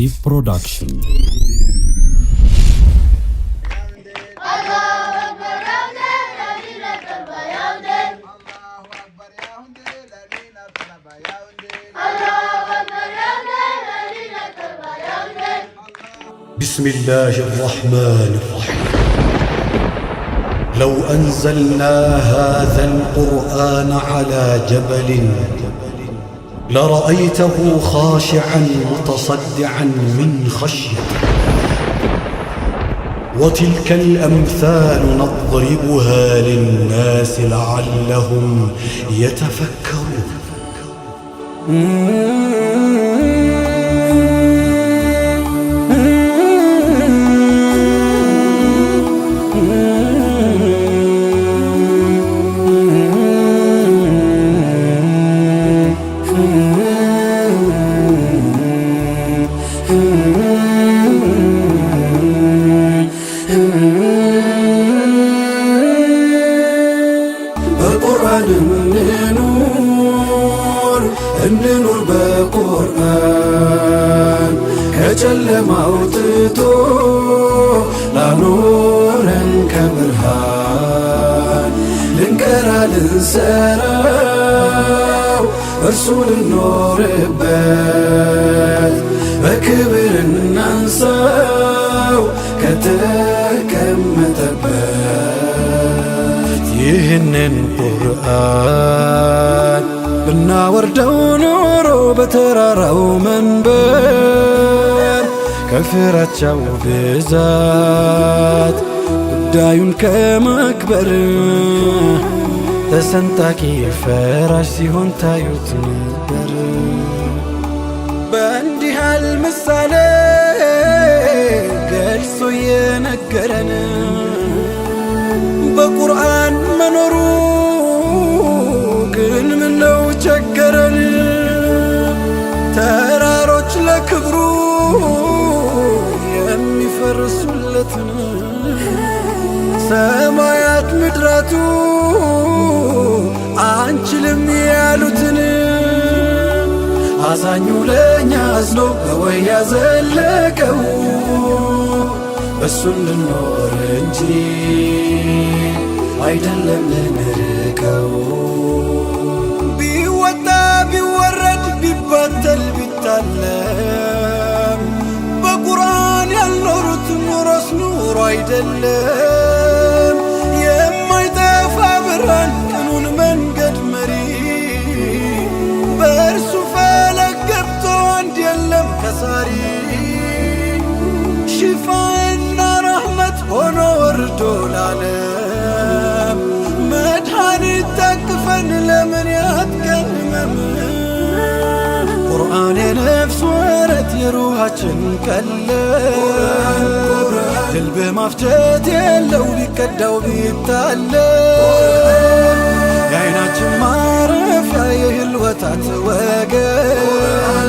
Creative Production. بسم الله الرحمن الرحيم. لو أنزلنا هذا القرآن على جبل لرأيته خاشعا متصدعا من خشية الله. وتلك الأمثال نضربها للناس لعلهم يتفكرون. በቁርአን እንኑር፣ እንኑር በቁርአን። ከጨለማ አውጥቶ ላኖረን ከብርሃን፣ ልንቀራ ልንሰራው እርሱ ልኖርበት፣ በክብር እናንሳው ከተቀመጠበት። ይህንን ቁርአን ብናወርደው ኖሮ በተራራው መንበር፣ ከፍራቻው ብዛት ጉዳዩን ከማክበር ተሰንጣቂ ፈራሽ ሲሆን ታዩት ነበር። በእንዲህ ያህል ምሳሌ ገልጾ የነገረን በቁርአን መኖሩ ግን ምነው ቸገረን? ተራሮች ለክብሩ የሚፈርሱለትን፣ ሰማያት ምድራቱ አንችልም ያሉትን፣ አዛኙ ለእኛ አዝኖ በወይ ያዘለቀው እሱ እንድኖር እንጂ አይደለም ልንርቀው። ቢወጣ ቢወረድ ቢባተል ቢታለም በቁርአን ያልኖሩት ኑሮስ ኑሮ አይደለም። የማይጠፋ ብርሃን፣ ቅኑን መንገድ መሪ፣ በእርሱ ፈለግ ገብቶ አንድ የለም ከሳሪ። ሽፋና ረሕመት ሆኖ ወርዶ ላለም መድኃኒት ታቅፈን ለምን ያጥቀን ህመም? ቁርአን የነፍስ ወረት፣ የሩሃችን ቀለብ፣ ድል በማፍጀት የለው ቢቀዳው ቢታለብ። የዓይናችን ማረፊያ፣ የህልወታት ወገን፣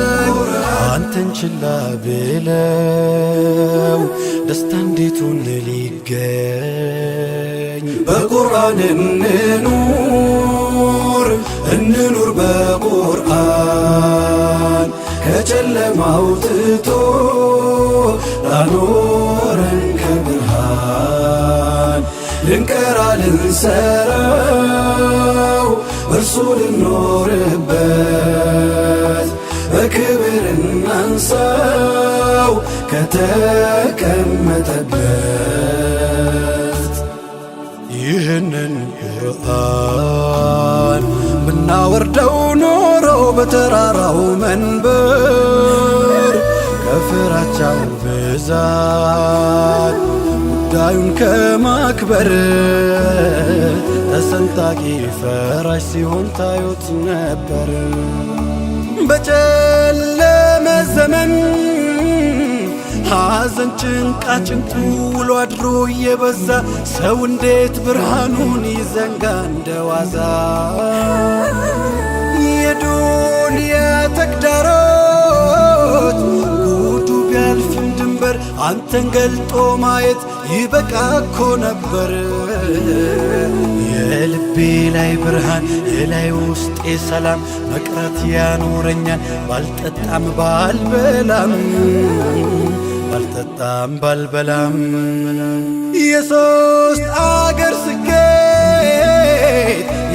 አንተን ችላ ብለው ደስታ እንዴቱን ሊገኝ? በቁርአን እንኑር፣ እንኑር በቁርአን። ከጨለማ አውጥቶ ላኖረን ከብርሃን፣ ልንቀራ ልንሰራው እርሱ ልኖርበት፣ በክብር እናንሳው ከተቀመጠበት። ይህንን ቁርአን ብናወርደው ኖሮ በተራራው መንበር፣ ከፍራቻው ብዛት ጉዳዩን ከማክበር ተሰንጣቂ ፈራሽ ሲሆን ታዩት ነበር። በጨለመ ዘመን ሐዘን ጭንቃ ጭንቁ ውሎ አድሮ እየበዛ፣ ሰው እንዴት ብርሃኑን ይዘንጋ እንደዋዛ? የዱንያ ተግዳሮት ጉዱ ቢያልፍም ድንበር፣ አንተን ገልጦ ማየት ይበቃ እኮ ነበር። የልቤ ላይ ብርሃን፣ የላይ ውስጤ ሰላም፣ መቅረት ያኖረኛል ባልጠጣም ባልበላም፣ ባልጠጣም ባልበላም። የሶስት አገር ስኬት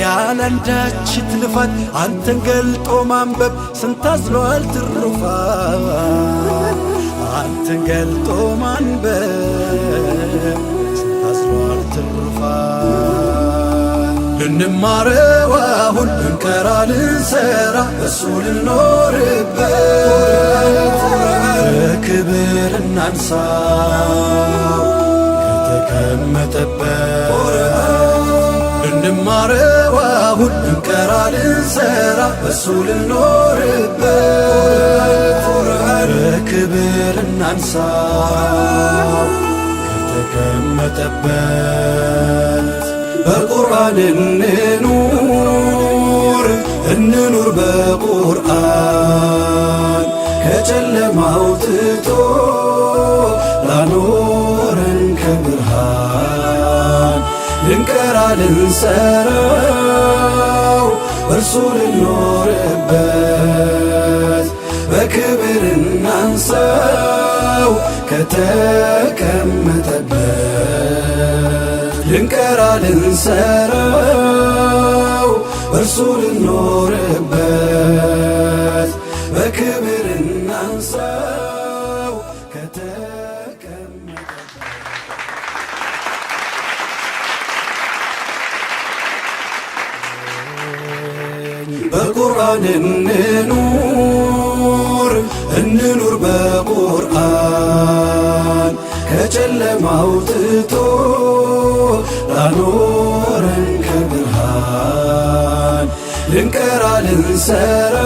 ያለአንዳች ልፋት፣ አንተን ገልጦ ማንበብ ስንታዝሏል ትሩፋት። አንተን ገልጦ ማንበብ ስንታዝሏል ትሩፋት። ልንማረው አሁን፣ ልንቀራ ልንሰራ፣ እሱ ልንኖርበት፣ በክብር እናንሳው ከተቀመጠበት። ልንማረው አሁን፣ ልንቀራ ልንሰራ፣ እሱ ልንኖርበት፣ በክብር እናንሳው ከተቀመጠበት። በቁርአን እንኑር፣ እንኑር በቁርአን፣ ከጨለማው ትቶ ላኖረን ከብርሃን። ልንቀራ ልንሰራው፣ እርሱ ልንኖርበት፣ በክብር እናንሳው ከተቀመጠበት። ልንቀራ ልንሰራው፣ እርሱ ልንኖርበት፣ በክብር እናንሳው ከተቀመጠበት። በቁርአን እንኑር፣ እንኑር በቁርአን፣ ከጨለማው ትቶ ላኖረን ከብርሃን። ልንቀራ ልንሰራው፣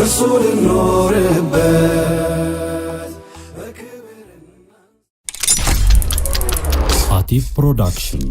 እርሱ ልንኖርበት፣ በክብር አቲፍ ፕሮዳክሽን።